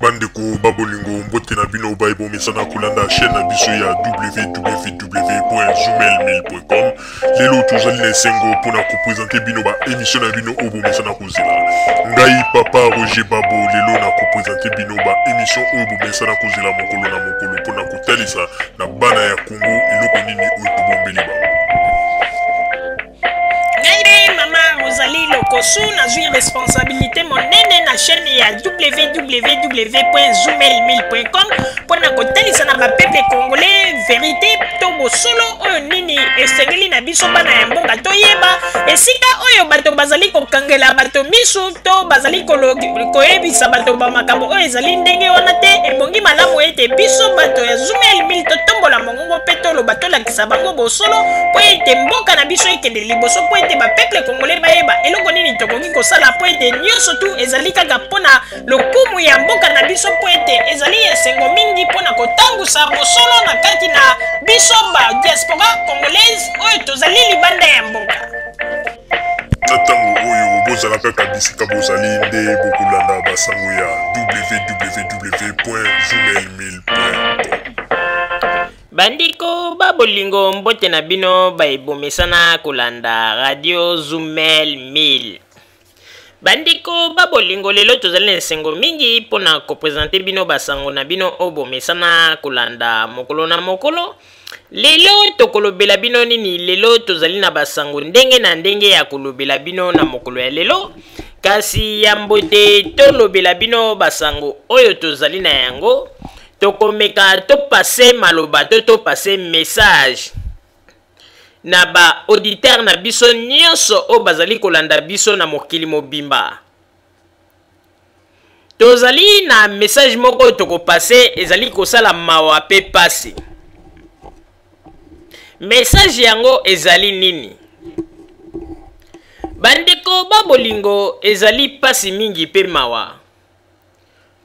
Bandeko ba bolingo, mbote na bino baye bomesana kolanda chaîne na biso ya www.zoomail1000.com. Lelo tozali na esengo mpona kopresente bino ba émission na bino oyo bomesana kozela. Ngai papa Roger Babo, lelo na kopresente bino ba émission oyo bomesana kozela mokolo na mokolo mpona kotalisa na bana ya Congo eloko nini oyo tobombeli bango. Ngai nde mama Rosalie Lokosu, nazwi responsabilité monene na chaîne ya www.zoomail1000.com mpo na kotalisa na bapeuple congolais verité to bosolo oyo nini esengeli na biso bana ya mboka toyeba esika oyo bato bazali kokangela bato misu to bazali koyebisa bato bamakambo oyo ezali ndenge wana te. Ebongi malamu ete biso bato ya Zoomail 1000 totombola mongongo mpe toloba, tolakisa bango bosolo mpo ete mboka na biso ekende liboso, mpo ete bapeuple congolais bayeba eloko nini tokoki kosala, mpo ete nyonso tu ezali kaka mpo na lokumu ya mboka na biso, mpo ete ezali esengo mingi mpo na kotangusa bosolo na kati na biso ba diaspora congolaise oyo tozali libanda ya mboka. Na ntango oyo bozala kaka bisika bozali nde bokolanda basango ya www.zoomail1000.com. Bandeko ba bolingo, mbote na bino baebomesana kolanda radio Zumel 1000. Bandeko ba bolingo, lelo tozali na esengo mingi mpona kopresente bino basango na bino oyo bomesana kolanda mokolo na mokolo. Lelo tokolobela bino nini? Lelo tozali na basango ndenge na ndenge ya kolobela bino na mokolo ya lelo, kasi yambo te tolobela bino basango oyo tozali na yango, tokomeka topase maloba to topase message na ba auditeur na biso nyonso oyo bazali kolanda biso na mokili mobimba. Tozali na message moko oyo tokopase, ezali kosala mawa mpe pasi. Message yango ezali nini? Bandeko ba bolingo, ezali pasi mingi mpe mawa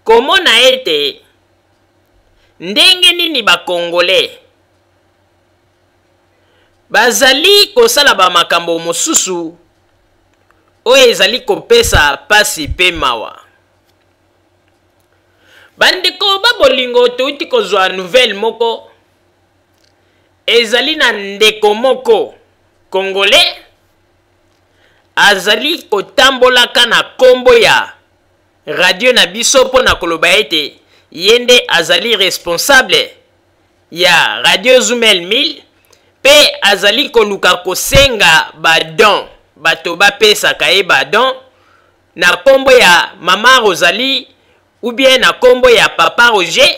komona ete ndenge nini bakongole bazali kosala bamakambo mosusu oyo ezali kopesa pasi mpe mawa. Bandeko ba bolingo, touti kozwa nouvelle moko, ezali na ndeko moko congolais azali kotambolaka na kombo ya radio na biso mpo na koloba ete ye nde azali responsable ya radio Zumel 1000 mpe azali koluka kosenga badon, bato bapesaka ye badon na kombo ya mama Rosalie ou bien na kombo ya papa Roger.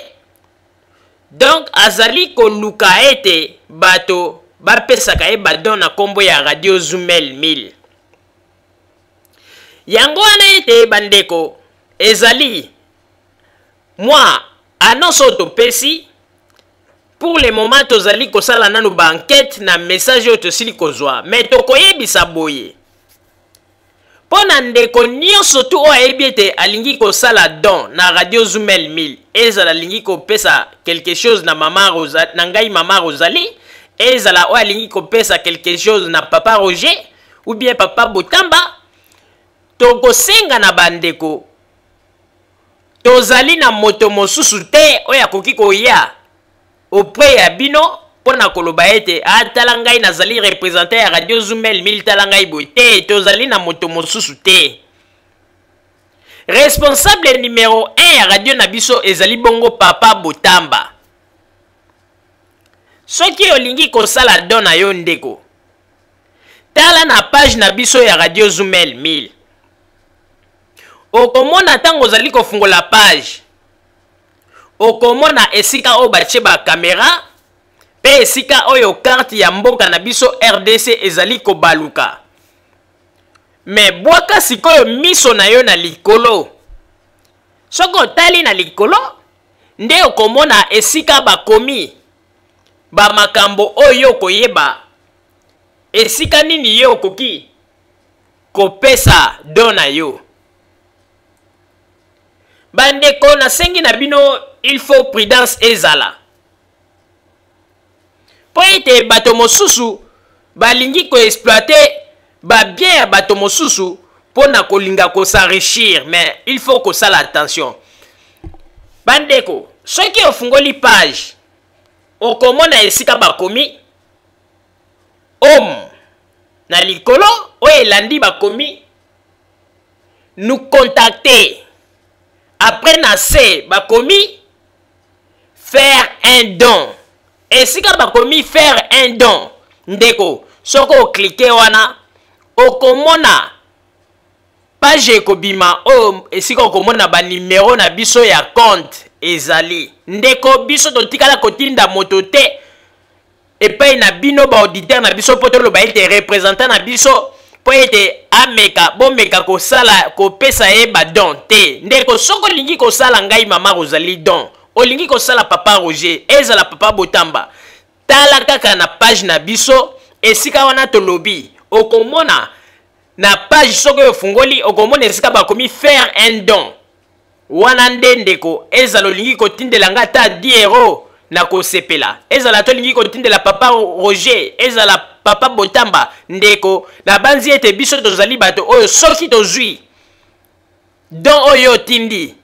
Donc azali koluka ete bato bapesaka ye badon na kombo ya radio Zumel 1000. Yango wana ete bandeko, ezali mwa annonce oyo topesi pour le moment. Tozali kosala nanu ba enquête na message oyo tosili kozwa, mais tokoyebisa boye mpo na ndeko nyonso tu oyo ayebi ete alingi kosala don na radio Zumel 1000, ezala alingi kopesa quelque chose na mama Rosa, na ngai mama Rosalie, ezala oyo alingi kopesa quelque chose na papa Roger ou bien papa Botamba. Tokosenga na bandeko, tozali na moto mosusu te oyo akoki koya auprès ya bino mpo na koloba ete atala ngai nazali représentant ya radio Zumel 1000, tala ngai boye te. Tozali na moto mosusu te. Responsable numero 1 ya radio na biso ezali bongo papa Botamba. Soki olingi kosala don na yo ndeko, tala na page na biso ya radio Zumel 1000, okomona ntango ozali kofungola page, okomona esika oyo batie bakamera mpe esika oyo karte ya mboka na biso RDC ezali kobaluka. Me bwaka sikoyo miso na yo na likolo. Soki otali na likolo nde okomona esika bakomi bamakambo oyo okoyeba esika nini yo okoki kopesa don na yo. Bandeko, nasengi na bino, il faut prudence ezala, mpo ete bato mosusu balingi koexploite babien ya bato mosusu mpo na kolinga kos'enrichir, mais il faut kosala attention. Bandeko, soki ofungoli page, okomona esika bakomi home na likolo oyo elandi bakomi nous contacter. Après na se bakomi faire un don. Esika bakomi faire un don, ndeko, soki oklike wana okomona page ekobima oyo esika okomona banimero na biso ya compte ezali. Ndeko, biso totikala kotinda moto te epai na bino baauditeur na biso mpo toloba ete représentant na biso mpo ete ameka bomeka kosala kopesa ye badon te. Ndeko, soki olingi kosala ngai mama Rosalie don, olingi kosala papa Roger, ezala papa Botamba, tala kaka na page na biso esika wana tolobi, okomona na page soki ofungoli okomona esika bakomi faire un don. Wana nde ndeko, ezala olingi kotindela nga ata 10 euro na kosepela, ezala tolingi kotindela papa Roger, ezala papa Botamba, ndeko, nabanzi ete biso tozali bato oyo soki tozwi don oyo otindi,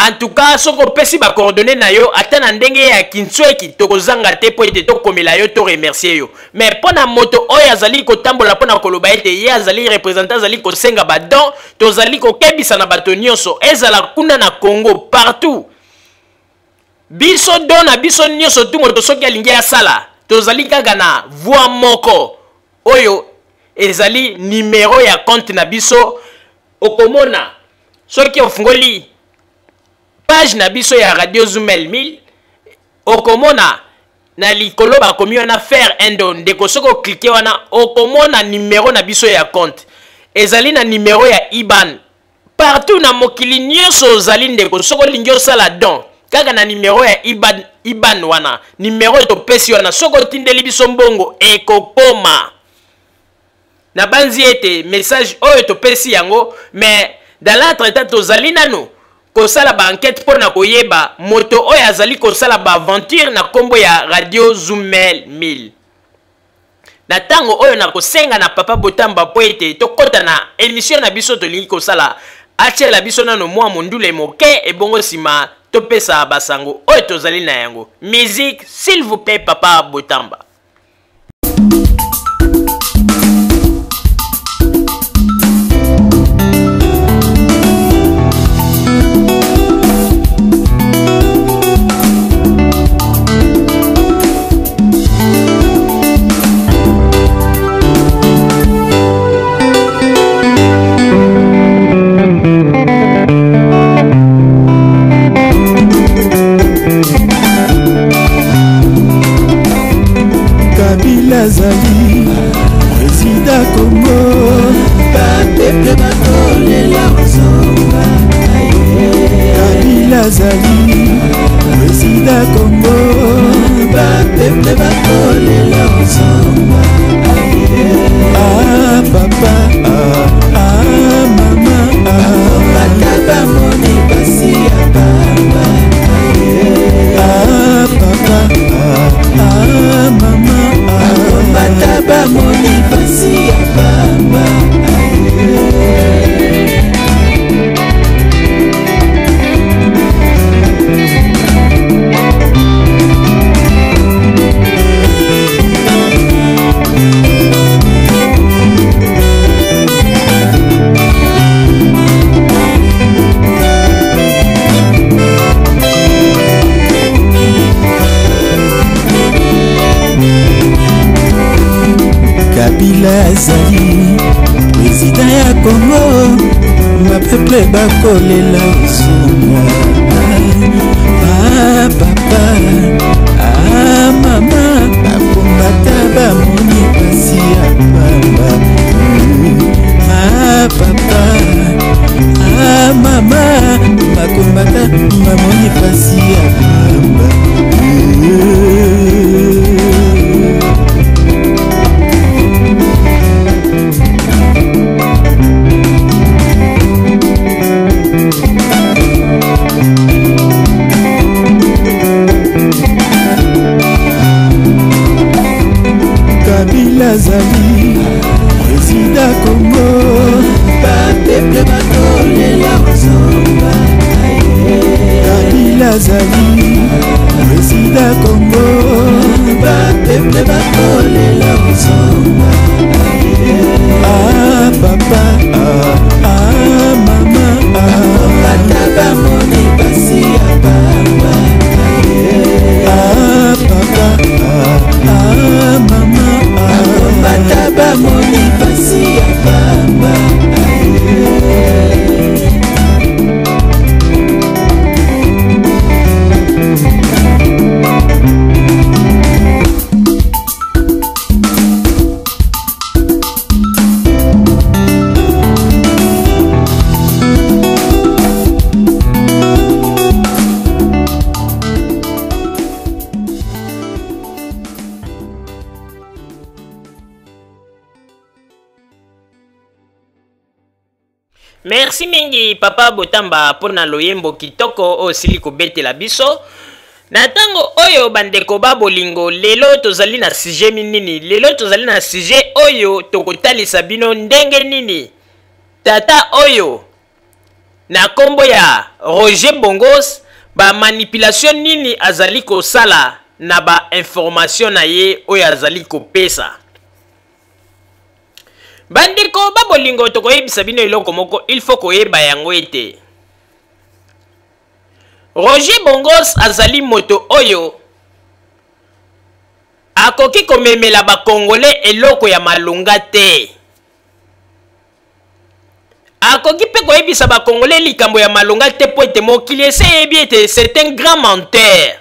en tout cas soki opesi ba coordonnées na yo ata na ndenge ya kintsweki, tokozanga te mpo ete tokomela yo, to remercier yo. Mais mpo na moto oyo azali kotambola mpo na koloba ete ye azali représentant, azali kosenga ba don, tozali kokebisa na bato nyonso, ezala kuna na Congo partout, biso don na biso nyonso tu, moto soki alingi asala, tozali kaka na voix moko oyo ezali numero ya compte na biso. Okomona soki ofungoli page na biso ya Radio Zumel 1000, okomona na likolo bakomi wana faire un don. Ndeko, soki oklike wana okomona numero na biso ya compte ezali na numero ya IBAN. Partout na mokili nyonso ozali, ndeko, soki olingi osala don, kaka na numero ya IBAN, IBAN wana numero topesi wana, soki otindeli biso mbongo ekokoma. Nabanzi ete message oyo topesi yango, mais dans l'entretemps tozali nanu kosala baenquête mpo na koyeba moto oyo azali kosala baaventure na nkombo ya Radio Zumel 1000. Na ntango oyo nakosenga na papa Botamba mpo ete tokɔta na émission na biso tolingi kosala, atiela biso nano mwa mondule moke, ebongo nsima topesa basango oyo tozali na yango. Musique, s'il vous plaît, papa Botamba. Kabila azali président Congo, bapeple bakolela kozonga. Kabila azali président Congo, bapeple bakolela kozonga. Ah papa, ah, ah mama, ah. Bata bamoni basi ya pamba. Ah papa, ah, ah mama, ah. Bata bamoni basi ya pamba. Kabila azali président ya Congo, bapeple bakolela ozonga. Ah papa, ah mama, bakombata bamoni pasi ya pamba. Ah papa, ah mama, bakombata bamoni pasi ya pamba. Azali presida Kongo, bapeple bakolela ozonga. Ah papa, ah, ah mama, ah. Ata bamoni basi ya pamba. Ah papa, ah, ah mama, ah. Ata bamoni basi ya pamba. Merci mingi papa Botamba mpo na loyembo kitoko oyo osili kobetela biso na ntango oyo. Bandeko ba bolingo, lelo tozali na sujet nini? Lelo tozali na sujet oyo tokotalisa bino ndenge nini tata oyo na nkombo ya Roger Bongos, bamanipulation nini azali kosala na bainformation na ye oyo azali kopesa. Bandeko ba bolingo, tokoyebisa bino eloko moko, il faut koyeba yango ete Roger Bongos azali moto oyo akoki komemela bakongole eloko ya malonga te. Akoki mpe koyebisa bakongole likambo ya malonga te, mpo ete mokili ese eyebi ete c'est un grand menteur.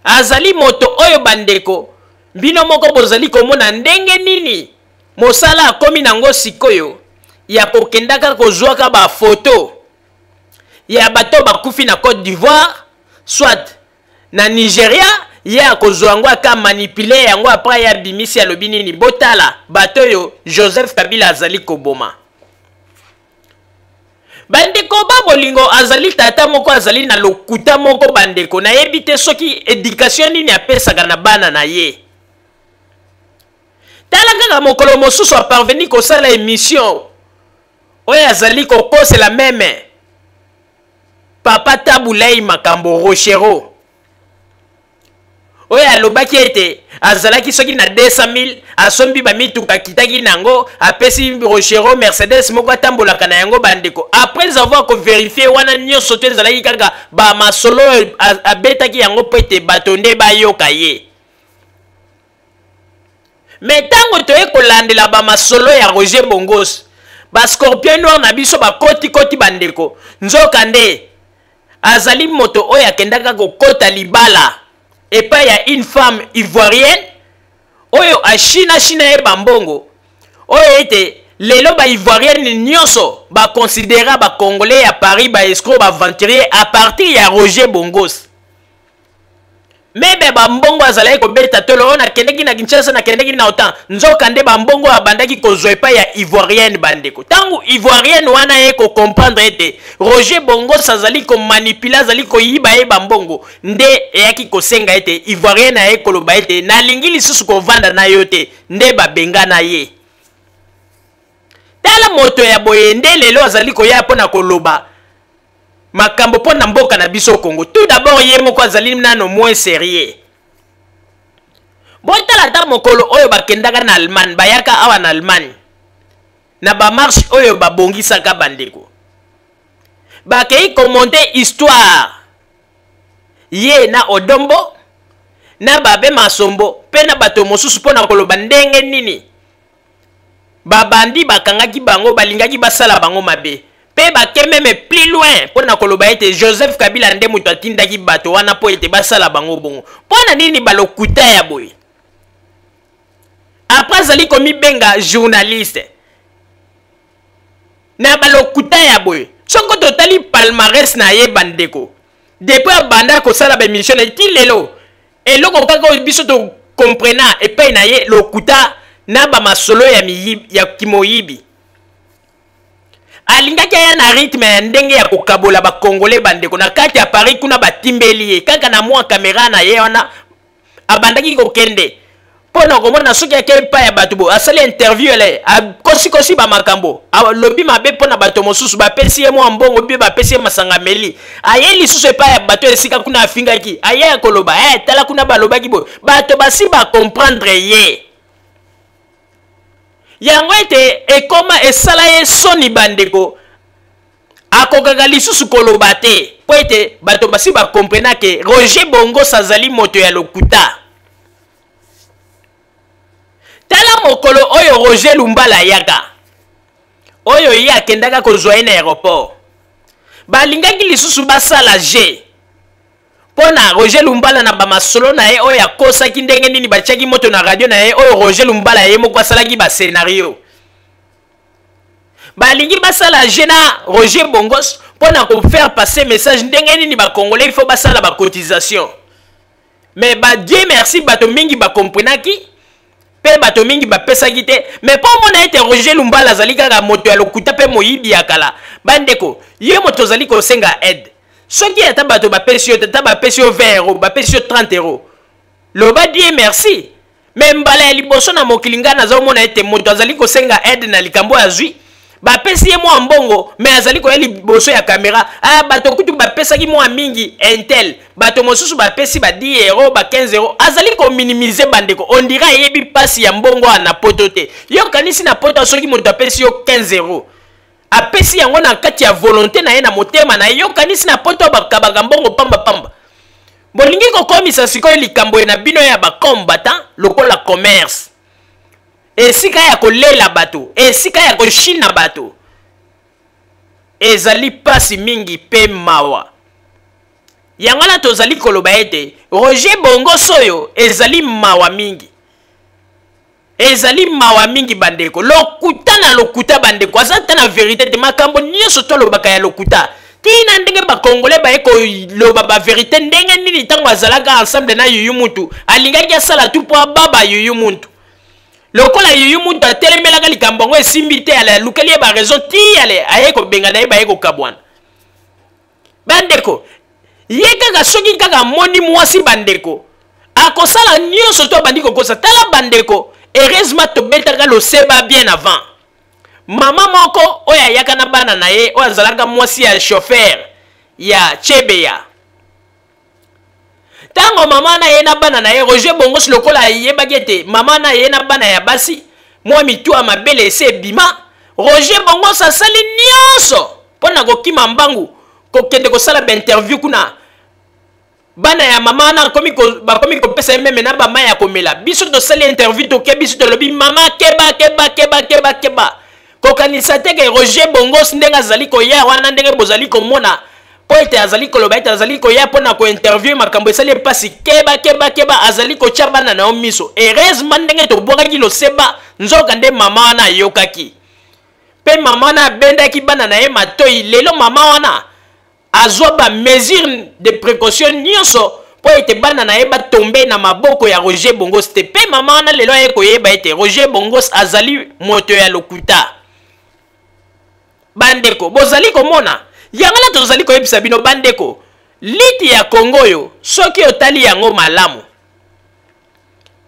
Azali moto oyo, bandeko, bino moko bozali komona ndenge nini mosala akomi nango sikoyo ya kokendaka kozwaka bafoto ya bato bakufi na Côte d'Ivoire, soit na Nigeria. Ye akozwa yango, aka manipuler yango, après ye abimisi, alobi nini? Botala bato oyo Joseph Kabila azali koboma. Bandeko ba bolingo, azali tata moko azali na lokuta moko. Bandeko, nayebi te soki éducation nini apesaka na bana na ye. Tala kaka mokolo mosusu aparvenir kosala émission oyo azali kokosela même papa Tabu Ley makambo Rochereau, oyo alobaki ete azalaki soki na 200 000, asombi bamituka, akitaki nango, apesi Rochereau Mercedes moko atambolaka na yango. Bandeko, après avoir kovérifier wana nyonso to ezalaki kaka bamasolo oyo abetaki yango mpo ete bato nde bayoka ye. Mais ntango toye kolandela bamasolo ya Roger Bongos, bascorpion noir na biso bakotikoti, bandeko, nzoka nde azali moto oyo akendaka kokota libala epai ya une femme ivoirienne oyo ashina-shina ye bambongo, oyo ete lelo baivoirienne nyonso baconsidéra bacongolais ya Paris baescroc, baaventurier, à partir ya Roger Bongos. Mebe bambongo azalaki kobeta tolo oyo nakendeki na Kinshasa, nakendeki na otan, nzoka nde bambongo abandaki kozwa epai ya ivoirienne. Bandeko, ntango ivoirienne wana ye kocomprendre ete Roger Bongos azali komanipuler, azali koyiba ye bambongo, nde eyaki kosenga ete ivoirienne aye koloba ete nalingi lisusu kovanda na yo te, nde babengana ye. Tala moto ya boye nde lelo azali koya mpo na koloba makambo mpo na mboka na biso Congo. Tout d'abord, ye moko azali nano moins sérieux. Botala ata mokolo oyo bakendaka na Allemagne, bayaka awa na Allemagne na bamarche oyo babongisaka, bandeko, bakei komonter histoire, ye na Odombo na babe Masombo mpe na bato mosusu, mpo na koloba ndenge nini babandi bakangaki bango, balingaki basala bango mabe, mpe bake même plus loin mpo na koloba ete Joseph Kabila nde moto atindaki bato wana mpo ete basala bango bongo. Mpo na nini balokuta ya boye? Après azali komibenga journaliste na balokuta ya boye. Soko totali palmarès na ye, bandeko, depuis abanda kosala baémission na ye ti lelo, eloko kaka oyo biso tocomprena epai na ye, lokuta na bamasolo ya, miyibi, ya kimoyibi. Alingaki aya na rythme ya ndenge ya kokabola bakongole. Bandeko, na kati ya Paris kuna batimbeli ye kaka na mwa kamera na ye wana, abandaki kokende. Mpo na komona soki ake epai ya bato boye, asali interview, ele akosikosi bamakambo, alobi mabe mpo na bato mosusu, bapesi ye mwa mbongo mpe bapesi ye masanga meli, aye lisusu epai ya bato esika kuna afingaki, aye ya koloba tala kuna balobaki boye. Bato basi bacomprendre ye yango ete ekoma esala ye soni. Bandeko, akokaka lisusu koloba te mpo ete bato basi bakomprena ke Roger Bongos azali moto ya lokuta. Tala mokolo oyo Roger Lumbala ayaka, oyo ye akendaka kozwa ye na aéroport, balingaki lisusu basala jeu mpo na Roger Lumbala na bamasolo na ye oyo akosaki, ndenge nini batiaki moto na radio na ye, oyo Roger Lumbala ye moko asalaki bascénario. Balingi basala jeu na Roger Bongos mpo na kofaire passer message ndenge nini bacongolais il faut basala bacotisation. Mais ba Dieu merci, bato mingi bakomprenaki mpe bato mingi bapesaki te. Mais mpo omona ete Roger Lumbala azali kaka moto ya lokuta mpe moyibi ya kala, bandeko, ye moto ozali kosenga aide, soki ata bato bapesi yo, ata bapesi yo 20 euro, bapesi yo 30 euro, loba Dieu merci. Mais mbala ya liboso na mokili ngai nazomona ete moto azali kosenga aide na likambo oyo azwi, bapesi ye mwa mbongo, mais azali koya liboso ya kamera: ah, bato kutu bapesaki mwa mingi intel, bato mosusu bapesi ba 10 euro, ba 15 euro. Azali kominimiser. Bandeko, on dirait ayebi mpasi ya mbongo wana na poto te. Yo kanisi na poto, soki moto apesi yo 15 euro, apesi yango na kati ya volonté na ye, na motema na ye. Yo kanisi na poto bakabaka mbongo pambapamba? Bolingi kokomisa sikoyo likambo na bino ya bacombattant lokola commerce, esika ya kolela bato, esika ya koshina bato. Ezali mpasi mingi mpe mawa. Yango wana tozali koloba ete Roger Bongos oyo ezali mawa mingi, ezali mawa mingi, bandeko. Lokuta na lokuta, bandeko, aza ta na vérité te. Makambo nyonso tolobaka ya lokuta, ntina ndenge bakongole baye koloba bavérité. Ndenge nini ntango azalaka ensemble na Yuyu Muntu, alingaki asala tu mpo ababa Yuyu Muntu? Lokola Yuyu Muntu atelemelaka likambo yango, esimbi te, ale alukeli ye baraison ti ale aye kobengana ye, baye kokabwana. Bandeko, ye kaka soki kaka amoni mwasi, bandeko, akosala nyonso to abandi kokosa. Tala bandeko, heureusement tobetaka loseba bien avant. Mama moko oyo ayaka na bana na ye, oyo azalaka mwasi ya chauffeur ya Chebeya, ntango mama na ye na bana na ye, Roger Bongos lokola ayebaki ete mama na ye na bana ya basi mwa mitu ya mabele ese ebima, Roger Bongos asali nyonso mpo na kokima mbangu kokende kosala bainterview kuna. Bana ya mama wana bakomi kopesa ye même na bamai ya komela. Biso tosali interview, toke, biso tolobi: "Mama, keba, keba, keba, keba, keba." Kokanisa te ke Roger Bongos ndenge azali koya wana, ndenge bozali komona, mpo ete azali koloba ete azali koya mpo na kointerview, makambo esali mpasi. Keba, keba, keba, azali kotya bana na yo miso. Heureusement, ndenge tobwakaki loseba, nzoka nde mama wana ayokaki mpe mama wana abendaki bana na ye matoi. Lelo mama wana azwa bamesure de précaution nyonso mpo ete bana na ye batombe na maboko ya Roger Bongos te. Mpe mama wana lelo aye koyeba ete Roger Bongos azali moto ya lokuta. Bandeko, bozali komona yango na tozali koyebisa bino, bandeko, lutte ya Kongo oyo, soki otali yango malamu,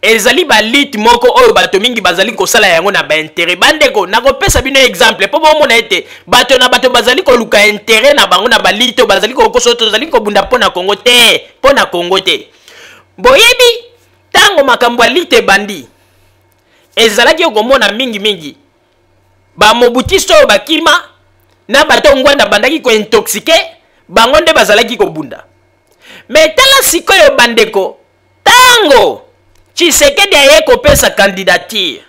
ezali balutte moko oyo bato mingi bazali kosala yango na baintérêt. Bandeko, nakopesa bino exemple mpo bomona ete bato na bato bazali koluka intérêt na bango na balutte oyo bazali kokoso. Tozali kobunda mpo na Kongo te, mpo na Kongo te. Boyebi, ntango makambo ya lutte ebandi, ezalaki okomona mingimingi bamobutiste oyo bakima na bato Ngbanda bandaki kointoxiquer bango nde bazalaki kobunda. Mais tala sikoyo, bandeko, ntango Tshisekedi aye kopesa candidature,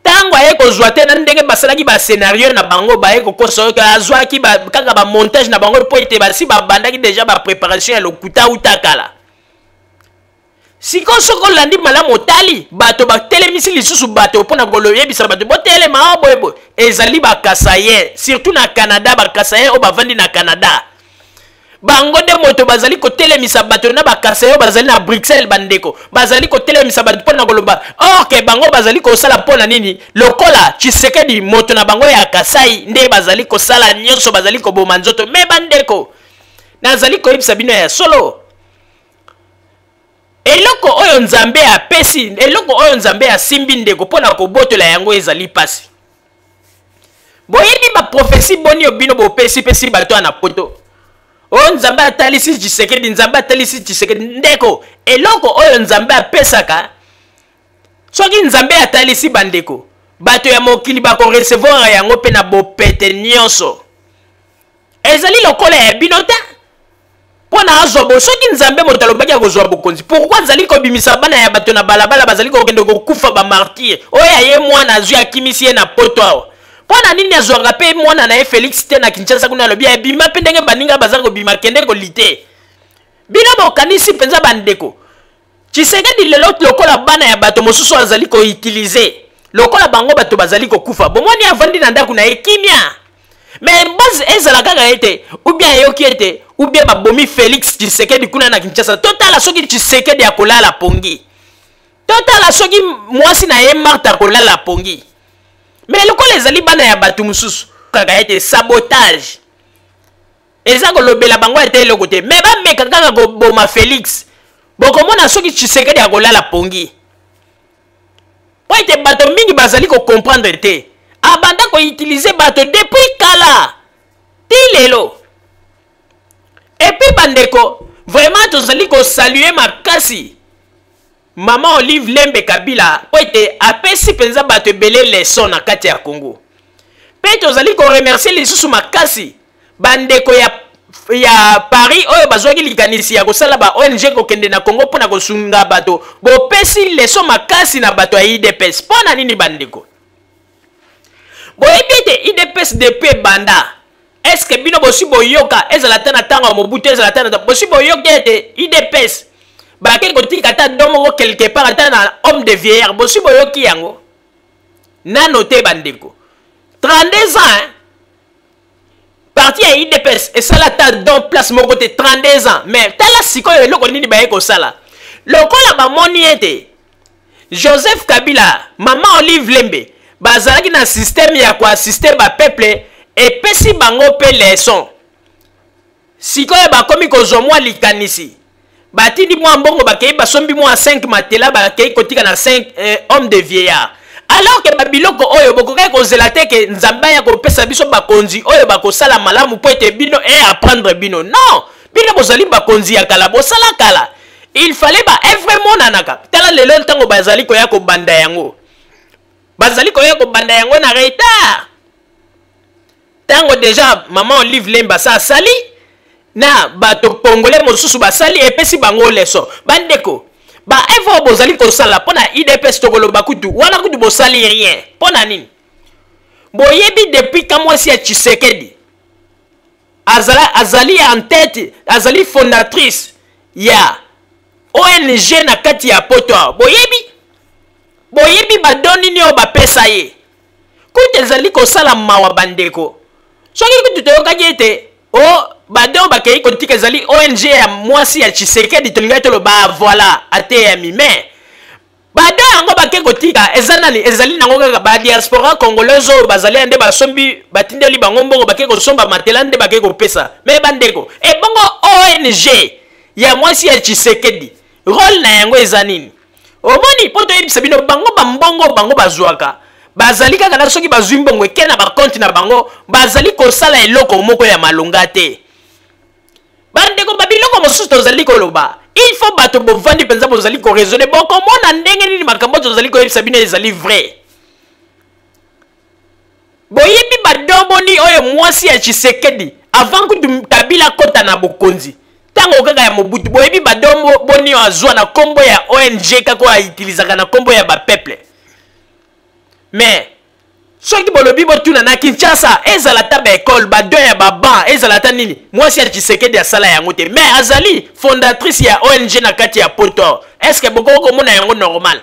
ntango aye kozwa te, na ndenge basalaki bascénario na bango, baye kokosa oyo azwaki kaka bamontage na bango, mpo ete basi babandaki déjà bapréparation ya lokuta uta kala. Sikoyo soki olandi malamu, otali bato batelemisi lisusu bato mpona koyebisa bato botelema o boyeboye, ezali bakasaïens, surtout na Canada. Bakasaïens oyo bavandi na Canada, bango nde moto bazali kotelemisa bato na bakasaïens oyo bazali na Bruxelles. Bandeko, bazali kotelemisa bato mpona koloba or ke bango bazali kosala mpona nini? Lokola Tshisekedi moto na bango ya Kasai, nde bazali kosala nyonso, bazali koboma nzoto. Mais bandeko, nazali koyebisa bino ya solo. Eloko oyo Nzambe apesi, eloko oyo Nzambe asimbi ndeko mpo na kobotola yango ezali mpasi. Boyebi baprofesi boni oyo bino bopesi-pesi bato ya na poto? Oyo Nzambe atalisi Tshisekedi, Nzambe atalisi Tshisekedi. Ndeko, eloko oyo Nzambe apesaka, soki Nzambe atalisi bandeko, bato ya mokili bakorecevoir yango mpe na bopete nyonso. Ezali lokola ya bino te mpo na azwa bo. Soki Nzambe moto alobaki akozwa bokonzi, pourquoi azali kobimisa bana ya bato na balabala, bazali kokende kokufa ba martyr? Oyo aye mwana azwi akimisi ye na poto awa, mpo na nini azwaka mpe mwana na ye Felix te na Kinshasa kuna? Alobi abima mpe ndenge baninga baza kobima, kende kolite. Bino bokanisi mpenza bandeko, Tshisekedi lelo lokola bana ya bato mosusu azali koutilize lokola bango bato bazali kokufa. Bomoni avandi na ndako na ye kimia, mais base ezala kaka ete ou bien ayoki ete ou bien babomi Felix Tshisekedi kuna na Kinshasa. Totala soki Tshisekedi akolala pongi, totala soki mwasi na ye Marthe akolala pongi. Mais lokola ezali bana ya bato mosusu kaka ete sabotage eza kolobela bango ata eloko te, me bameka kaka koboma Felix, bokomona soki Tshisekedi akolala pongi. Po ete bato mingi bazali kocomprendre te, abanda koutilize bato depuis kala ti lelo. Epuis bandeko, vraiment tozali kosalue makasi Mama Olive Lembe Kabila po ete apesi mpenza bato ebele leçon na kati ya Congo. Mpe tozali koremercier lisusu makasi bandeko ya Paris oyo bazwaki likanisi ya kosala ba ONG kokende na Congo mpo na kosunga bato. Bopesi leçon makasi na bato ya UDPS. Mpo na nini bandeko? Boyebi ete UDPS depuis ebanda, est-ce que bino bosi boyoka, ezala ata na ntango ya Mobutu, ezala ata na bosi boyoka ete UDPS bakei kotika ata don moko quelque part, ata na homme de vieillard, bosi boyoki yango nano te bandeko? 32 ans, hein? Parti ya UDPS esala ata don place moko te 32 ans. Mais tala sikoyo eloko nini baye kosala. Lokola bamoni ete Joseph Kabila, Mama Olive Lembe bazalaki na système ya koassiste ba peuple, epesi bango pe leçon. Sikoyo bakomi kozwa mwa likanisi, batindi mwa mbongo, bakei basombi mwa 5 matela, bakei kotika na 5 hommes de vieillard. Alors que ba biloko oyo bokokaki kozela te ke Nzambe aya kopesa biso bakonzi oyo bakosala malamu po ete bino e apprendre bino. Non, bino bozali bakonzi ya kala, bosala kala. Il fallait ba œuvre emonanaka. Tala lelo ntango bazali koya kobanda yango, bazali koya kobanda yango na retard. Ntango deja Mama Olive Lembe asa asali na bato congolais mosusu basali, epesi bango leçon. Bandeko, ba œuvre oyo bozali kosala mpo na UDPS, tokoloba kutu wana kutu bosali rien. Mpo na nini? Boyebi depuis kamwasi ya Tshisekedi azali en tête, azali fondatrice ya ONG na kati ya poto awa. Boyebi ba don nini oyo bapesa ye? Kutu ezali kosala mawa bandeko. Soki kutu toyokaki ete o ba don bakei kotika ezali ONG ya mwasi ya Tshisekedi, tolingaki toloba voilà, ateyami. Mais ba don yango bakei kotika eza nani? Ezali nango kaka ba diaspora congolaise oyo bazali nde basombi, batindeli bango mbongo, bakei kosomba matela nde bakei kopesa. Mais bandeko, ebongo ONG ya mwasi ya Tshisekedi rôle na yango eza nini? Omoni, mpo toyebisa bino bango ba mbongo bango bazwaka, bazali kaka na soki bazwi mbongo eke na ba compte na bango, bazali kosala eloko moko ya malonga te. Bandeko, ba biloko mosusu tozali koloba, il faut bato bovandi mpenza bozali koraisonner, bokomona ndenge nini makambo tozali koyebisa bino ezali vrai. Boyebi ba don boni oyo mwasi ya Tshisekedi avant kutu Kabila kota na bokonzi, tango kaka ya Mobutu, boyebi ba don boni oyo azwa na kombo ya ONG kaka oyo autilisaka na kombo ya ba peuple. Mais soki bolobi botuna na Kinshasa, ezala ata ba école, ba don ya ba banc, ezala ata nini, mwasi ya Tshisekedi asala yango te, mais azali fondatrice ya ONG na kati ya poto. Est-ce que bokoki komona yango normal?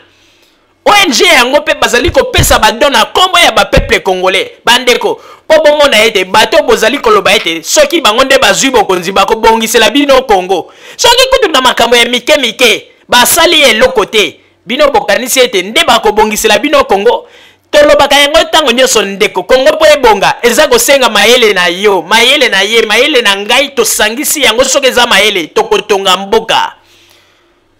ONG yango mpe bazali kopesa ba don na kombo ya ba peuple congolais. Bandeko, mpo bomona ete bato bozali koloba ete soki bango nde bazwi bokonzi bakobongisela bino Congo, soki kutu na makambo ya mike mike basali eloko te, bino bokanisi ete nde bakobongisela bino Congo? Tolobaka yango ntango nyonso ndeko, Congo mpo ebonga eza kosenga mayele na yo, mayele na ye, mayele na ngai, tosangisi yango. Soki eza mayele tokotonga mboka.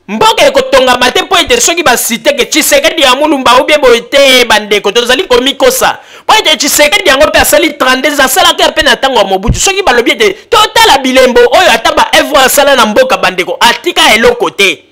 Mboka ekotongama te mpo ete soki basite ke Tshisekedi ya Mulumba ou bien boye te. Bandeko, tozali komikosa mpo ete Tshisekedi yango mpe asali 32, asalaka mpe na ntango ya Mobutu. Soki balobi ete totala bilembo oyo ata ba œuvre asala na mboka, bandeko, atika eloko te,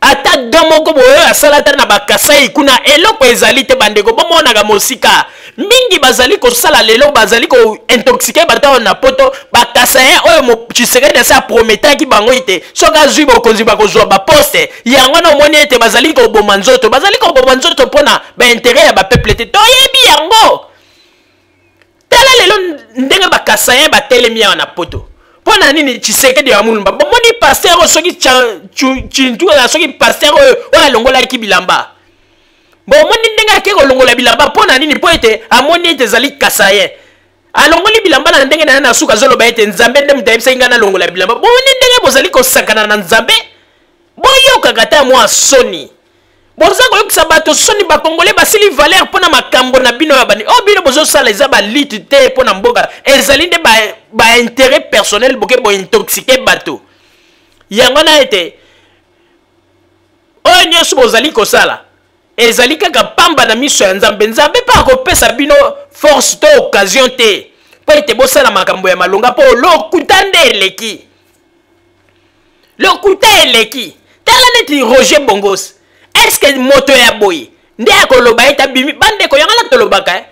ata don moko boye oyo asala ata na bakasai kuna, eloko ezali te. Bandeko, bomonaka mosika mingi bazali kosala lelo, bazali kointoxiquer bato awa na Poto. Bakasayen oyo Tshisekedi asi aprometaki bango ete soki azwi bokonzi bakozwa baposte, yango wana omoni ete bazali koboma nzoto, bazali koboma nzoto mpona baintérêt ya bapeuple te. Toyebi yango. Tala lelo ndenge bakasayen batelemi awa na Poto. Mpo na nini? Tshisekedi ya Mulumba. Bomoni pasteur oyo, soki Tshintu, soki pasteur oyo oyo alongolaki bilamba, bomoni ndenge ake kolongola bilamba. Mpo na nini? Mpo ete amoni ete ezali kasayen. Alongoli bilamba na ndenge na ye, na suka azoloba ete Nzambe nde moto ayebisaki ngai nalongola bilamba. Bomoni ndenge bozali kosakana na Nzambe? Boyokaka ata mwa soni. Boza koyokisa bato soni. Bakongole basili valeur mpo na makambo na bino ya bani oyo bino bozosala. Eza balutte te mpo na mboka, ezali nde baintérêt ba personnel. Boke bointoxiquer bato yango na ete oyo nyonso bozali kosala ezali kaka pamba na miso ya Nzambe. Nzambe mpe akopesa bino force to occasion te mpo ete bosala makambo ya malonga, mpo lokuta nde eleki, lokuta eleki. Tala neti Roger Bongos, est-ce moto ya boye nde akoloba ete abimi? Bandeko, yango na tolobaka, eh?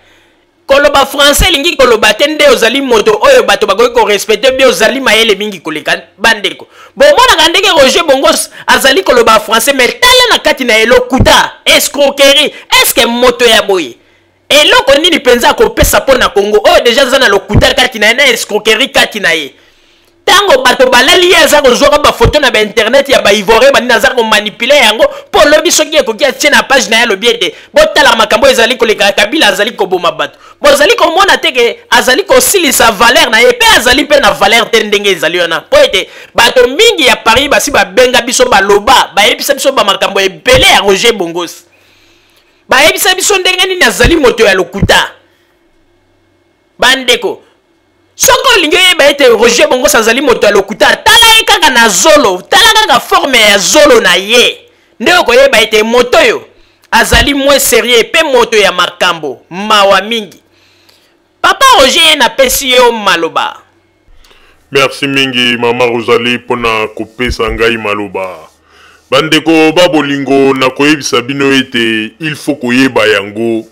Koloba français elingi koloba te nde ozali moto oyo bato bakoki korespecter bi ozali mayele mingi koleka. Bandeko, bomonaka ndenge Roger Bongos azali koloba français, mais tala na kati na ye: lokuta, escroquerie. Est-ce moto ya boye, eloko nini mpenza akopesa mpo na Congo, oyo déjà aza na lokuta kati na ye, na escroquerie kati na ye? Ntango bato balali ye, aza kozwaka bafoto na bainternet ya baivoirien banini, aza komanipuler yango mpo olobi soki ekoki atie na page na ye, alobi ete botala makambo ezali koleka, Kabila azali koboma bato. Bozali komona te ke azali kosilisa valeur na ye, mpe azali mpe na valeur te ndenge ezali wana, mpo ete bato mingi ya Paris basi babenga biso, baloba, bayebisa biso bamakambo ebele ya Roger Bongos, bayebisa biso ndenge nini azali moto ya lokuta. Bandeko, soki olingi oyeba ete Roger Bongos azali moto ya lokuta, tala ye kaka na zolo, tala kaka forme ya zolo na ye, nde okoyeba ete moto oyo azali moins sérieux mpe moto ya makambo. Mawa mingi. Papa Roger, ye napesi yo maloba. Merci mingi, mama Rosalie, mpona kopesa ngai maloba. Bandeko ba bolingo, nakoyebisa bino ete il faut koyeba yango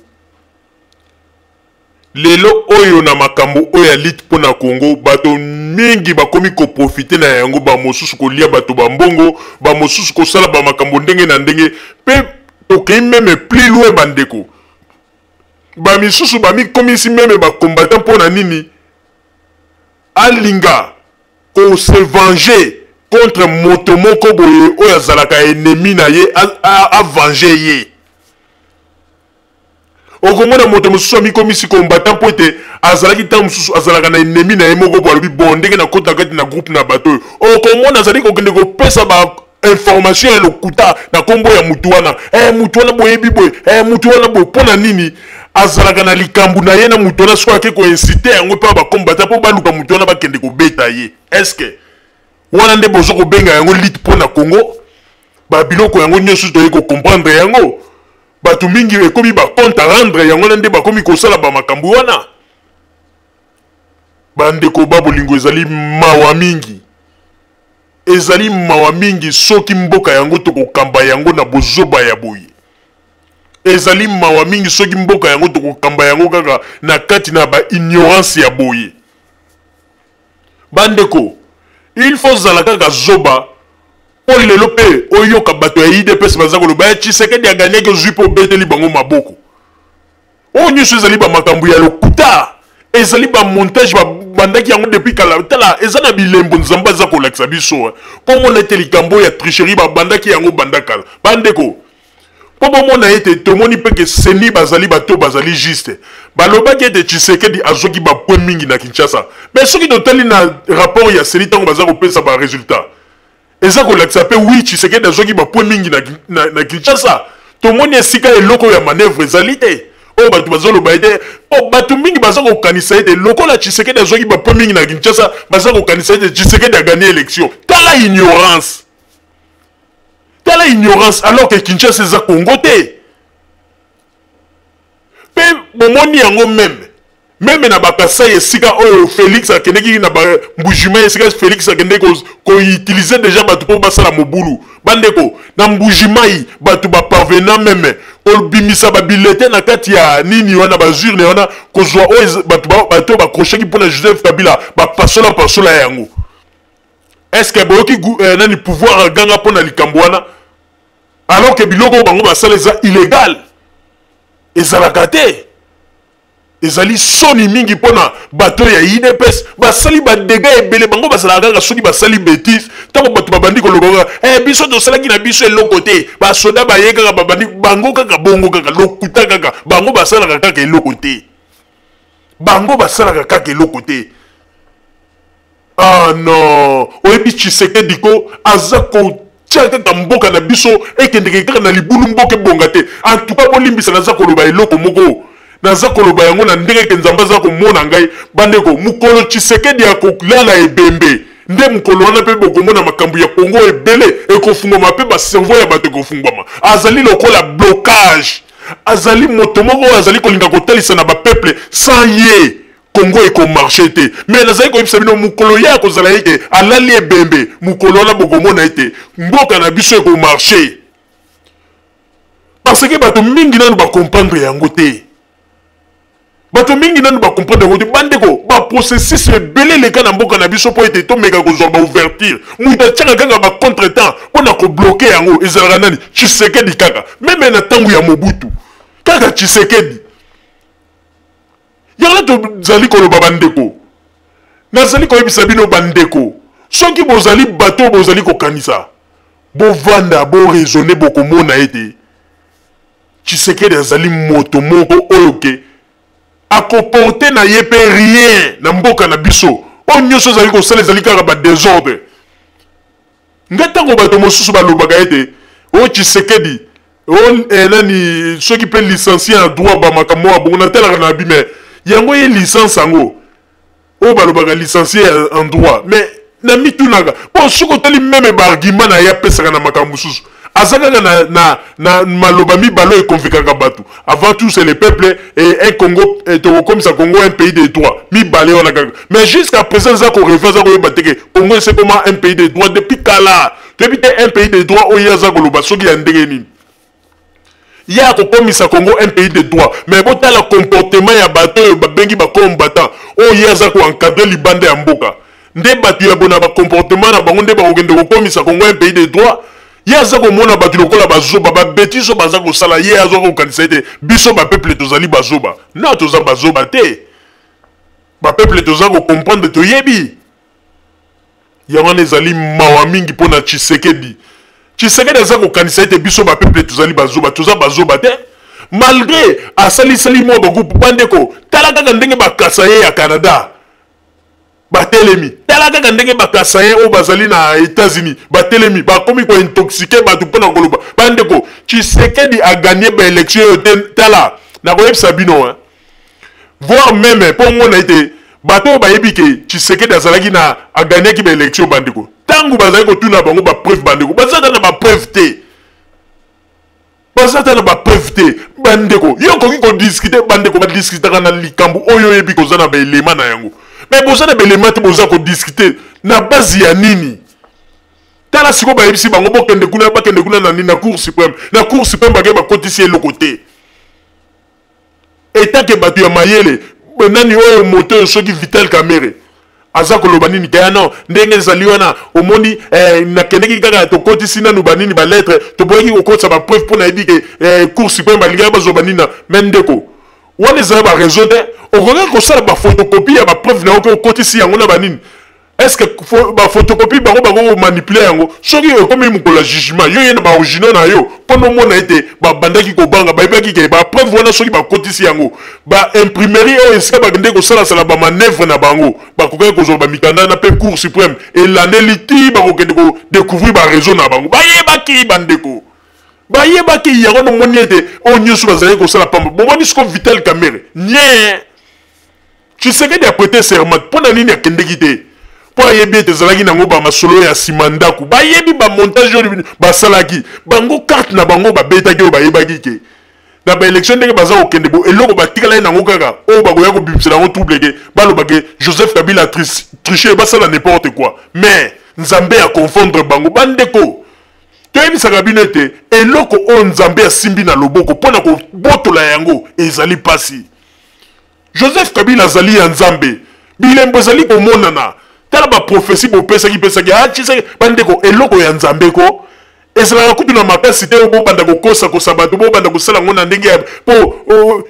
lelo oyo na makambo oyo ya lutte mpo na Congo, bato mingi bakomi koprofiter na yango, bamosusu kolia bato bambongo, bamosusu kosala bamakambo ndenge na ndenge, mpe tokei même plus loin. Bandeko, bamisusu bamikomisi même bacombattant. Mpo na nini? Alinga kose venger contre moto moko boye oyo azalaka ennemi na ye, avenger ye. Okomona moto mosusu amikomisi combattant mpo ete azalaki ntango mosusu azalaka na ennemi na ye moko bo alobi: bon, ndenge nakota kati na groupe na bato oyo, okomona azali kokende kopesa ba information ya lokuta na nkombo ya mutu wana, mutu wana boyebi boye, mutu wana boye. Mpo na nini? Azalaka na likambo na ye na mutu wana. Soki ake koinciter yango mpe bacombattant mpo baluka mutu wana, bakende kobeta ye. Est-ce wana nde bozo kobenga yango lutte mpo na Congo? Babiloko yango nyonso toyei kocomprendre yango. Bato mingi ekomi bacompte à rendre, yango wana nde bakomi kosala bamakambo wana. Bandeko ba bolingo, ezali mawa mingi, ezali mawa mingi soki mboka yango tokokamba yango na bozoba ya boye. Ezali mawa mingi soki mboka yango tokokamba yango kaka na kati na baignorance ya boye. Bandeko, il faut zala kaka zoba mpo lelo mpe oyoka bato ya UDPS baza koloba ya Tshisekedi agagnaki, ozwi mpe obeteli bango maboko. Oyo nyonso ezali bamakambo ya lokuta, ezali bamontage, babandaki yango depuis kala. Tala, eza na bilembo Nzambe aza kolakisa biso mpo mona ete likambo ya tricherie babandaki yango banda kala. Bandeko, mpo bomona ete tomoni mpe ke CENI bazali bato bazali juste. Balobaki ete Tshisekedi azwaki bapoint mingi na Kinshasa, mais soki totali na rapport ya CENI, ntango baza kopesa baresultat, eza kolakisa mpe oui, Tshisekedi azwaki bapoint mingi na Kinshasa. Tomoni esika eloko ya manœuvre ezali te. Oyo bato bazoloba ete, po bato mingi baza kokanisa ete lokola Tshisekedi azwaki bapoint mingi na Kinshasa, baza kokanisa ete Tshisekedi agagner élection. Tala ignorance. Tala ignorance, alors que Kinshasa eza Congo te. Pe bomoni yango meme meme na bakasai esika oyo Felix akendeki na ba Mbujimai, esika Felix akendeki koutilize deja bato mpo basala mobulu. Bandeko, na Mbujimai bato baparvena meme kobimisa babilete na kati ya nini wana, bazurne wana, kozwa oyo bato bato bakrochaki mpo na Joseph Kabila, bapasola pasola yango. Est-ce que boyoki nani pouvoir aganga mpo na likambo wana, alors que biloko oyo bango basala eza illégal, ezalaka te? Ezali soni mingi mpona bato ya UDPS, basali badega ebele. Bango bazalaka kaka soki basali bétise, ntango bato babandi koloba kaka biso tosalaki na biso eloko te, basoda baye kaka, babandi bango kaka bongo, kaka lokuta kaka. Bango basalaka kaka eloko te, bango basalaka kaka eloko te. Ah non, oyebi Tshisekedi ko aza kotia kaka mboka na biso ekendeke kaka na libulu, mboka ebonga te. En tout cas, bolimbisa, naza koloba eloko moko, naza koloba yango na ndenge ke Nzambe aza komona ngai. Bandeko, mokolo Tshisekedi akolala ebembe nde mokolo wana mpe bokomona makambo ya Kongo ebele ekofungwama, mpe bacerveau ya bato ekofungwama. Azali lokola blocage, azali moto moko oyo azali kolinga kotalisa na bapeuple sans ye Congo ekomarche te. Mais nazali koyebisa bino, mokolo ye akozala ete alali ebembe, mokolo wana bokomona ete mboka na biso ekomarche, parce que bato mingi nanu bacomprendre yango te. Bato mingi nanu bacomprendre yango te. Bandeko, baprocessus ebele eleka na mboka na biso mpo ete tomeka kozwa baouverture. Moto atiaka kaka bacontretemps mpo na kobloke yango ezalaka nani? Tshisekedi kaka. Meme na ntango ya Mobutu, kaka Tshisekedi. Yango tozali koloba, bandeko, nazali koyebisa bino, bandeko, soki bozali bato oyo bozali kokanisa, bovanda, boraisonne, bokomona ete Tshisekedi azali moto moko oyo ke akoporte na ye mpe rien na mboka na biso. Oyo nyonso azali kosala ezali kaka badesordre. Nga ntango bato mosusu balobaka ete oyo Tshisekedi o nani soki mpe licencié en droit, bamakambo ya bongo, natalaka na bi mais yango ye licence yango oyo balobaka licencié en droit, mais na mitunaka mpo soki otali meme baargument na ye apesaka na makambo mosusu, aza kaka na maloba mibale oyo ekonvikaka bato: avant tout c'est le peuple et un Congo, tokokomisa Congo un pays de droit. Mibale wana kaka. Mais jusqu'à présent aza korêver, aza koyeba te ke Congo ese koma un pays de droit depuis kala. Toyebi te un pays de droit oyo ye aza koloba soki ya ndenge nini ye akokomisa Congo un pays de droit. Mais botala comportement ya bato oyo babengi bacombattant, oyo ye aza koencadre libanda ya mboka. Nde bato ya bona bacomportement na bango nde bakokende kokomisa Congo un pays de droit? Ye aza komona bato lokola bazoba, babêtises oyo baza kosala, ye aza kokanisa ete biso bapeuple tozali bazoba. Non, toza bazoba te. Bapeuple toza kocomprendre, toyebi yango wana. Ezali mawa mingi mpo na Tshisekedi. Tshisekedi aza kokanisa ete biso bapeuple tozali bazoba. Toza bazoba te. Malgré asalisali mwa bagroupe, bandeko, tala kaka ndenge bakasa ye ya Canada batelemi, tala kaka ndenge bakasaye oyo bazali na États-Unis batelemi, bakomi kointoxiquer bato mpona koloba. Bandeko, Tshisekedi agagner baélection oyo te. Tala, nakoyebisa bino, hein, voire même mpo omona ete bato oyo bayebi ke Tshisekedi azalaki na agagnaki baélection, bandeko, ntango bazali kotuna bango bapreuve, bandeko, baza ata na bapreuve te, baza ata na bapreuve te. Bandeko, yo okoki kodiscuter, bandeko, badiscutaka na likambo oyo oyebi koza na baelema na yango. Mais boza na baelema te, boza kodiscuter na base ya nini? Tala sikoyo, bayebisi bango bokende kuna, bakende kuna na nini, na Cour suprême. Na Cour suprême bakei, bakotisi eloko te. Etake bato ya mayele nani oyo, moto oyo soki Vital Kamerhe aza koloba nini kaya? Non, ndenge ezali wana, omoni, nakendeki kaka, tokotisi nanu banini, balettre, toboyaki kokotisa bapreuve mpo nayebi ke Cour suprême balingaki bazwa banini na. Mais ndeko, wana ezala baraison te. Okokaki kosala baphotocopie ya bapreuve na yo ke okotisi yango na banini. Est ce que baphotocopie bango bango komanipuler yango? Soki ekomi mokolo ya jugement, yo ye na baoriginaux na yo, mpo nomona ete babandaki kobanga, bayebaki ke bapreuve wana soki bakotisi yango, baimprimerie oyo esika bakende kosalasala bamanœuvre na bango, bakokaki kozwa bamikanda na mpe Cour suprême elandeli ti bakokende kodécouvrir baréseau na bango. Bayebaki, bandeko, bayebaki yango. Nomoni ete oyo nyonso bazalaki kosala pamba. Bomoni siko Vital Kamerhe nye. Tshisekedi aprêter serment, mpo na nini akendeki te? Mpo ayebi ete ezalaki nango ba masolo ya nsima ndako, bayebi ba montage oyo basalaki bango, carte na bango babetaki oyo bayebaki ke na ba élection ndenge baza kokende bo eloko batikalaki nango kaka oyo bakoya kobimisela yango trouble ke baloba ke Joseph Kabila triche, basala n'importe quoi. Mais Nzambe a confondre bango. Bandeko, toyebisaka bino ete eloko oyo Nzambe asimbi na loboko mpo na kobotola yango ezali mpasi. Joseph Kabila azali ya Nzambe, bilembo ezali komonana. Tala ba prophetie bopesaki pesaki, ah Tshisekedi, bandeko, eloko ya Nzambe ko ezalaka kutu na makasi te. Bobanda kokosa kosa bato, bobanda kosala yango na ndenge ya po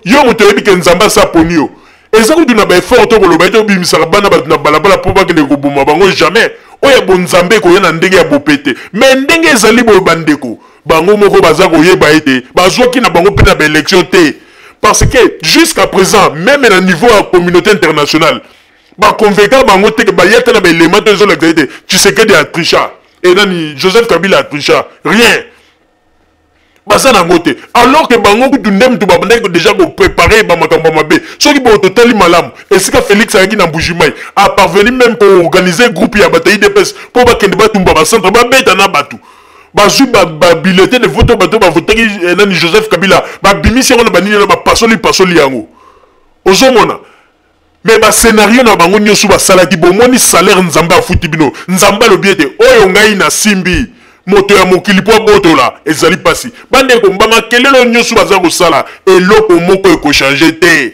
yo moto oyebi ke Nzambe asa poni yo. Eza kutu na ba effort to koloba ete obimisaka bana bato na balabala mpo bakende koboma bango, jamais. Oyo ya bonzambe ekoya na ndenge ya bopete. Mais ndenge ezali boye bandeko, bango moko baza koyeba ete bazwaki na bango mpe na ba élection te, parce que jusqu'à présent même na niveau ya communauté internationale baconvaincre bango te ke baya te na baélément to ezolakisa ete Tshisekedi a tricha e nani Joseph Kabila a tricha, rien baza nango te. Alors que bango kutu nde mutu babandaki déjà koprépare bamakambo ya mabe. Soki boyo totali malamu, esika Félix ayaki na Mbujimai, aparvenu même koorganiser groupe ya bato ya UDPS mpo bakende batumba bacentre, babeta na bato bazwi babulletin de vote, bato bavotaki eh, nani Joseph Kabila, babimisi yango na banini na bapasoli pasoli yango. Ozomona me bascenario na bango nyonso basalaki, bomoni salaire Nzambe afuti bino. Nzambe alobi ete oyo ngai nasimbi, moto ya mokili mpo abotola ezali mpasi. Bandeko, bamakelelo nyonso baza kosala, eloko moko ekochange te,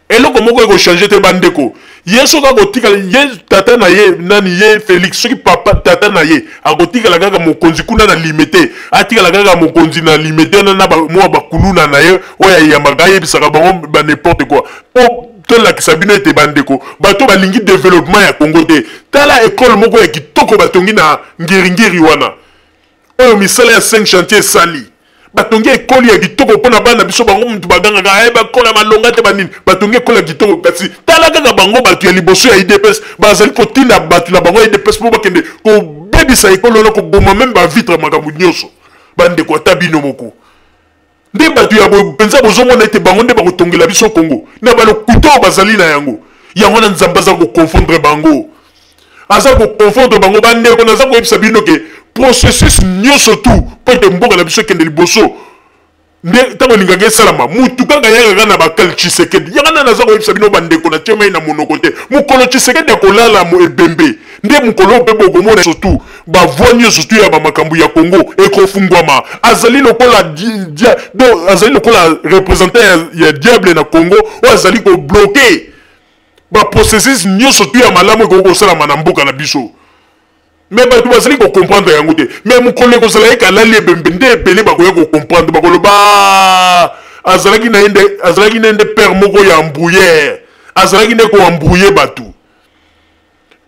eloko moko ekochange te. Bandeko, ye soki akotikala ye tata na ye nani, ye Félix, soki papa tata na ye akotikala kaka mokonzi kuna na Limete, atikala kaka mokonzi na Limete wana na mwa bakuluna na ye oyo ayambaka, ayebisaka bango ba n'importe quoi. Mpo tolakisa bino ete bandeko, bato balingi développement ya Congo te. Tala ekole moko ya kitoko batongi na Ngiringiri wana, oyo misala ya 5 chantier esali. Batongi ekoli ya kitoko mpo na bana biso. Bango mutu bagangaka aye bakola malonga te, banini, batongi ekoli ya kitoko. Kasi tala kaka bango, bato ya liboso ya UDPS bazali kotinda bato na bango ya UDPS mpo bakende kobebisa ekolo wana, koboma meme bavitre, makambo nyonso. Bandeko, ata bino moko nde bato ya boye mpenza bozomona ete bango nde bakotongela biso Kongo na balokuta oyo bazali na yango. Yango wana Nzambe aza koconfondre bango, aza koconfondre bango. Bandeko, naza koyebisa bino ke processus nyonso tu mpo ete mboka na biso ekende liboso, nde ntango elingaka esalama, mutu kaka yaka kaka na bakale Tshisekedi. Yanga nani aza koyebisa bino bandeko, na tie mai na monoko te. Mokolo Tshisekedi akolala ebembe, nde mokolo mpe bokomona surtout bavoi nyonso tu ya bamakambo ya Congo ekofungwama. Azali lokola donc azali lokola représentant ya diable na Congo oyo azali kobloke baprocessus nyonso tu ya malamu ekoki kosalama na mboka na biso. Me bato bazali kocomprendre yango te. Me mokolo ekozala ye kalali ebembe, nde ebele bakoya kocomprendre, bakoloba azalaki na ye nde, azalaki na ye nde père moko ya embrouilleur, azalaki nde koembrouille bato,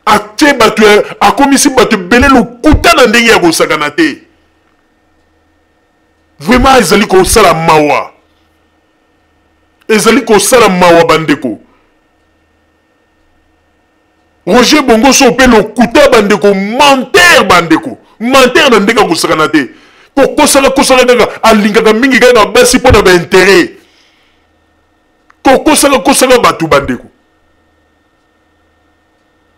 atie bato, akomisi bato ebele lokuta na ndenge ya kosakana te. Vraiment ezali kosala mawa, ezali kosala mawa bandeko. Roger Bongoso mpe lokuta bandeko, menteur bandeko, menteur na ndenge akosakana te, kokosaka kosaka kaka, alingaka mingi kaka basi mpo na bainteret, kokosaka kosaka bato bandeko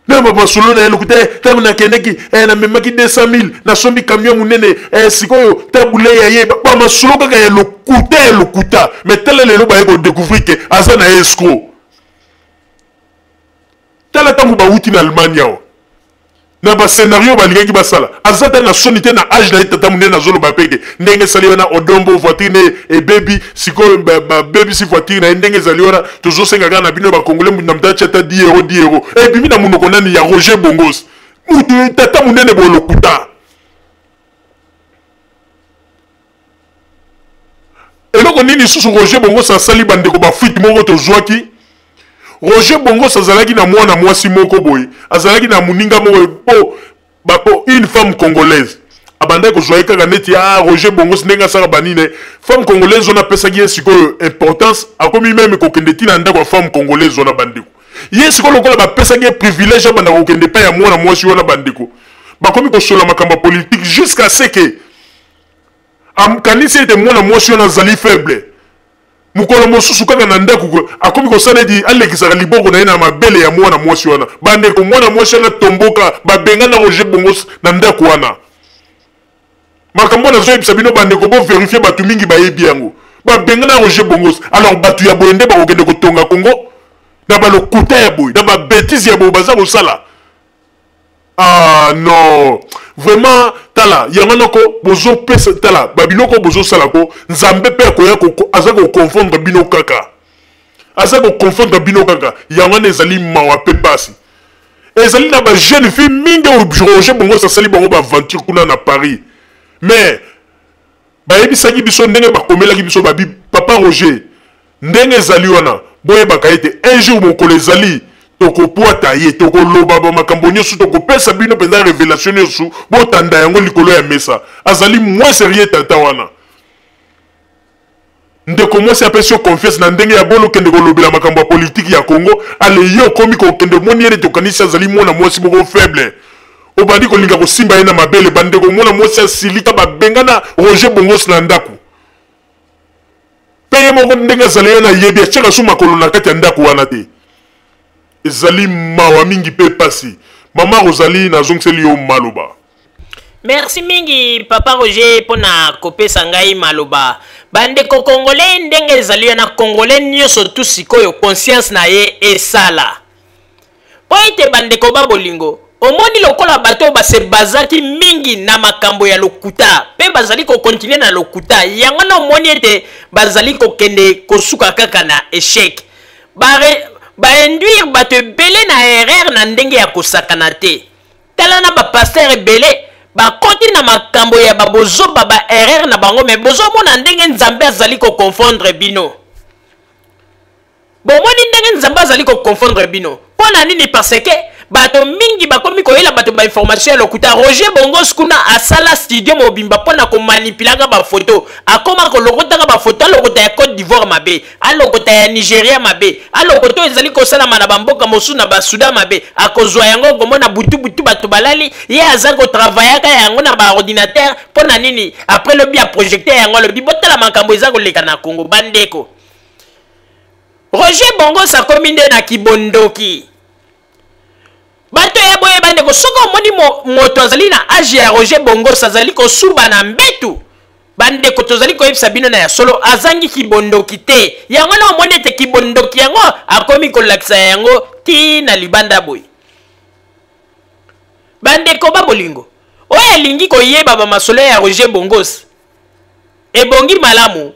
na masolo na ye lokuta. Ntango nakendaki namemaki 200 000, nasombi camion monene, sikoyo tabule ya ye, bamasolo kaka ya lokuta ya lokuta. Mais tala lelo baye kodécouvrir ke aza na escroc. Tala ntango bawuti na Allemagne awa na bascenario balingaki basala, aza ta na soni te na age na ye, tata monene. Azoloba mpe ke ndenge esali wana, Odombo voiture ne ebebi, sikoyo babebisi voiture na ye. Ndenge ezali wana, tozosenga kaka na bino bakongole, mutu na mutu atia ata 10 euro, 10 euro. Ebimi na monoko nani? Ya Roger Bongos, mutu tata monene boye, lokuta. Eloko nini lisusu Roger Bongos asali bandeko? Bafuite moko tozwaki, Roger Bongos azalaki na mwana mwasi moko boye, azalaki na moninga moko po bako une femme congolaise abandaki kozwa ye kaka neti ah, Roger Bongos ndenge asalaka banini. Femme congolaise wana apesaki ye sikoyo importance, akomi meme kokende ntina ndako ya femme congolaise wana bandeko. Ye sikoyo lokola bapesaki ye privilège, abanda kokende epai ya mwana mwasi wana bandeko, bakomi kosola makambo ya politique jusqu'à ce que akanisi ete mwana mwasi wana azali faible. Mokolo mosusu kaka na ndako, akomi kosala ete alekisaka liboko na ye na mabele ya mwana mwasi wana. Bandeko, mwana mwasi wana tomboka, babengana Roger Bongos na ndako wana. Makambo nazoyebisa bino bandeko, boverifie, bato mingi bayebi yango. Babengana Roger Bongos. Alors bato ya boye nde bakokende kotonga Congo na balokuta ya boye, na babêtises ya boye baza kosala? Ah non, vraiment, tala yango noko bozopesa, tala babiloko bozosala ko Nzambe mpe akoya, aza koconfondre bino kaka, aza koconfondre bino kaka. Yango wana ezali mawa mpe pasi. Ezali na bajeune fille mingi oyo Roger Bongos asali bango baaventure kuna na Paris, mais bayebisaki biso ndenge bakomelaki biso, babi: "Papa Roger, ndenge ezali wana, boyebaka ete un jour, mokolo ezali, tokopwata ye, tokoloba bamakambo nyonso, tokopesa bino mpenza révélation nyonso, botanda yango likolo ya mesa." Azali moins sérieux tata wana. Ndeko mwasi apesi yo confiance na ndenge ya bolo, okende kolobela makambo ya politike ya Congo. Ale, ye okomi kokende, omoni ye neti okanisi azali mwana mwasi moko faible, obandi kolinga kosimba ye na mabele. Bandeko, mwana mwasi asilika, babengana Roger Bongos na ndako. Mpe ye moko ndenge azali ye, nayebi atiaka so makolo na kati ya ndako wana te. Ezali mawa mingi mpe pasi. Mama Rosalie, nazongiseli yo maloba. Merci mingi, papa Roger, mpona kopesa ngai maloba. Bandeko congolais, ndenge ezali wana, congolais nyonso tu sikoyo conscience na ye esala, mpo ete bandeko ba bolingo, omoni lokola bato oyo base bazaki mingi na makambo ya lokuta mpe bazali kokontinue na lokuta yango, na omoni ete bazali kokende kosuka kaka na échec. Bainduire bato ebele na erreur na ndenge ya kosakana te. Tala na bapasteur ebele bakoti na makambo ya babozoba, baerreur na bango, me bozomona ndenge Nzambe azali koconfondre bino. Bomoni ndenge Nzambe azali koconfondre bino mpo na nini? Parce que bato mingi bakomi koyela bato bainformation ya lokuta. Roger Bongos kuna asala studio mobimba mpo na komanipulaka bafoto, akoma kolokotaka bafoto, alokota ya Côte d'Ivoire mabe, alokota ya Nigeria mabe, alokota oyo ezali kosalama na bamboka mosusu, na Basudan mabe. Akozwa yango, komona butu-butu bato balali, ye aza kotravaillaka yango na baordinateur. Mpo na nini? Après lobi aprojecte yango, alobi: "Botala makambo eza koleka na Congo." Bandeko, Roger Bongos akomi nde na kibondoki. Bato ya boye, bandeko, soki omoni moto azali na age ya Roger Bongos azali kosuba na mbetu, bandeko, tozali koyebisa bino na ya solo, azangi kibondoki te. Yango na omoni ete kibondoki yango akomi kolakisa yango ti na libanda boye. Bandeko ba bolingo, oyo alingi koyeba bamasolo ya Roger Bongos, ebongi malamu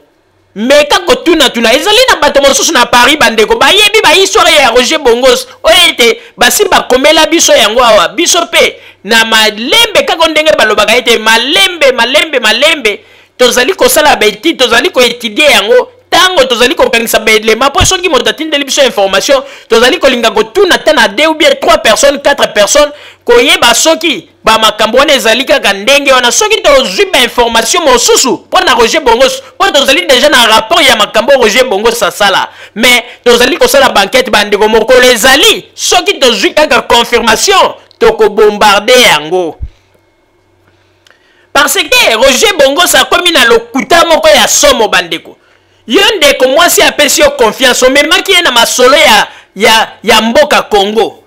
meka kotunatuna. Ezali na bato mosusu na Paris, bandeko, bayebi bahistoire ya Roger Bongos oyo ete basi bakomela biso yango awa. Biso mpe na malembe kaka, ndenge balobaka ete malembe malembe malembe, tozali kosala baétude, tozali koétudier yango. Ntango tozali kokangisa baélément, mpo soki moto atindeli biso information, tozali kolinga kotuna ta na deux ou bien trois personnes, quatre personnes, koyeba soki bamakambo wana ezali kaka ndenge wana. Soki tozwi bainformation mosusu mpo na Roger Bongos, mpo tozali déjà na rapport ya makambo Roger Bongos asala, mais tozali kosala baenquête. Bandeko, mokolo ezali, soki tozwi kaka confirmation, tokobombarde yango, parce que Roger Bongos akomi na lokuta moko ya somo. Bandeko, yo ndeko mwasi apesi yo confiance, omemaki ye na masolo ya mboka Congo,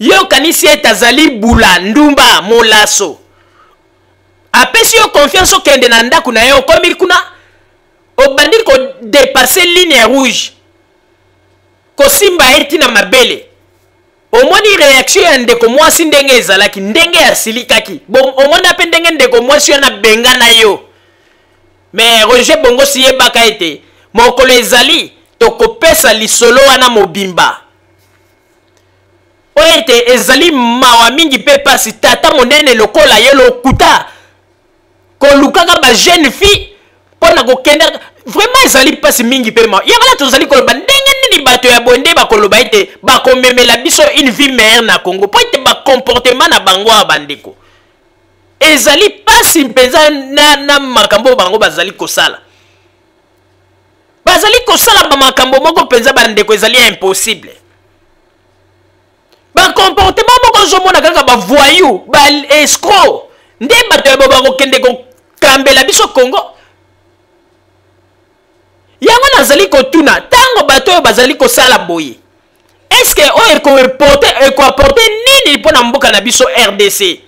yo okanisi ete azali bula ndumba molaso. Apesi yo confiance, okende na ndako na ye, okomi kuna, obandi kodépasser ligne rouge, kosimba ye ntina mabele. Omoni réaction ya ndeko mwasi ndenge ezalaki, ndenge asilikaki. Omona mpe ndenge ndeko mwasi wana abengana yo. Mais Roger Bongosi, yebaka ete mokolo ezali, tokopesa lisolo wana mobimba, oyo ete ezali mawa mingi mpe pasi. Tata monene lokola ye, lokuta, kolukaka bajeune fille mpo na kokende, vraiment ezali mpasi mingi mpe mawa. Yango wana tozali koloba, ndenge nini bato ya boye nde bakoloba ete bakomemela biso une vie meilleure na Congo? Mpo ete bacomportement na bango awa, bandeko, ezali mpasi mpenza na makambo oyo bango bazali kosala. Bazali kosala bamakambo moko mpenza, bandeko, ezali impossible. Bacomportement moko ozomona kaka bavoyou, baescroc, nde bato ya bo bakokende kokambela biso Congo. Yango nazali kotuna, ntango bato oyo bazali kosala boye, eske oyo ekoaporte nini mpo na mboka na biso RDC?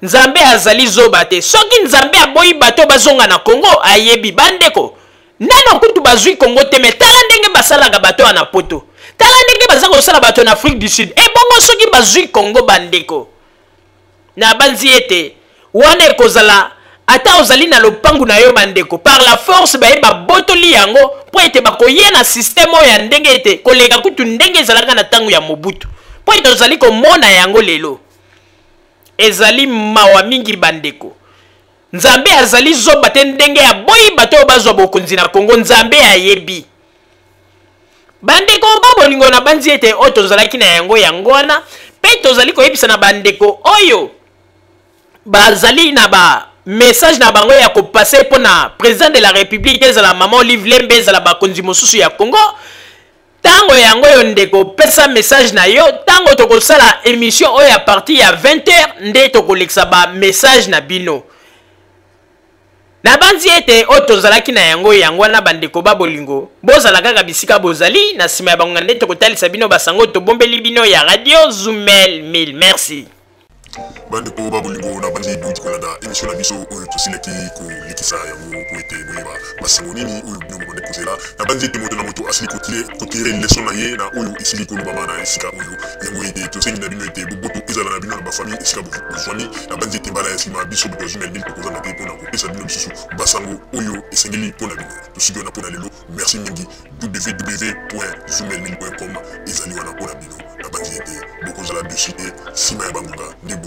Nzambe azali zoba te. Soki Nzambe aboyi bato bazonga na Congo, ayebi. Bandeko, nano kutu bazwi Congo te, me tala ndenge basalaka bato ya na poto, tala ndenge baza kosala bato na Afrique du Sud. Ebongo soki bazwi Congo, bandeko, nabanzi ete wana ekozala ata ozali na lopangu na yo, bandeko, par la force baye babotoli yango, mpo ete bakoya na système oyo ya ndenge ete koleka kutu ndenge ezalaka na ntango ya Mobutu, mpo ete ozali komona yango lelo. Ezali mawa mingi, bandeko. Nzambe azali zoba te ndenge aboyi bato oyo bazwa bokonzi na Kongo. Nzambe ayebi. Bandeko ba bolingo, na banzi ete oyo tozalaki na yango yango wana, mpe tozali koyebisa na bandeko oyo bazali na ba message na bango ya kopase mpo na président de la République, ezala mama Olive Lembe, ezala bakonzi mosusu ya Congo. Ntango yango oyo, ndeko, pesa message na yo. Ntango tokosala émission oyo ya partir ya 20h nde tokolekisa ba message na bino. Nabanzi ete oyo tozalaki na yango yango wana. Bandeko ba bolingo, bozala kaka bisika bozali. Na nsima ya bangonga nde tokotalisa bino basango tobombeli bino ya Radio Zumel 1000. Merci. Bandeko ba bolingo, na bandi bouti kolanda émission na biso oyo tosilaki kolekisa yango po ete boyeba basango nini oyo bino bobandi kozela. Na bandi ete moto na moto asili kotire leçon na ye na oyo esili kolobama na esika oyo. Yango ete tosengi na bino ete boboto ezala na bino na bafamille esika bozwami. Na bandi ete mbala ya nsima, biso bato ya Zumel 1000 tokozanga te mpona kopesa bino lisusu basango oyo esengeli mpo na bino. Tosuki wana mpo na lelo. Merci mingi. www.zumel1000.com ezali wana mpo na bino. Nabanzi ete bokozala déçus te. Nsima ya bangonga nde.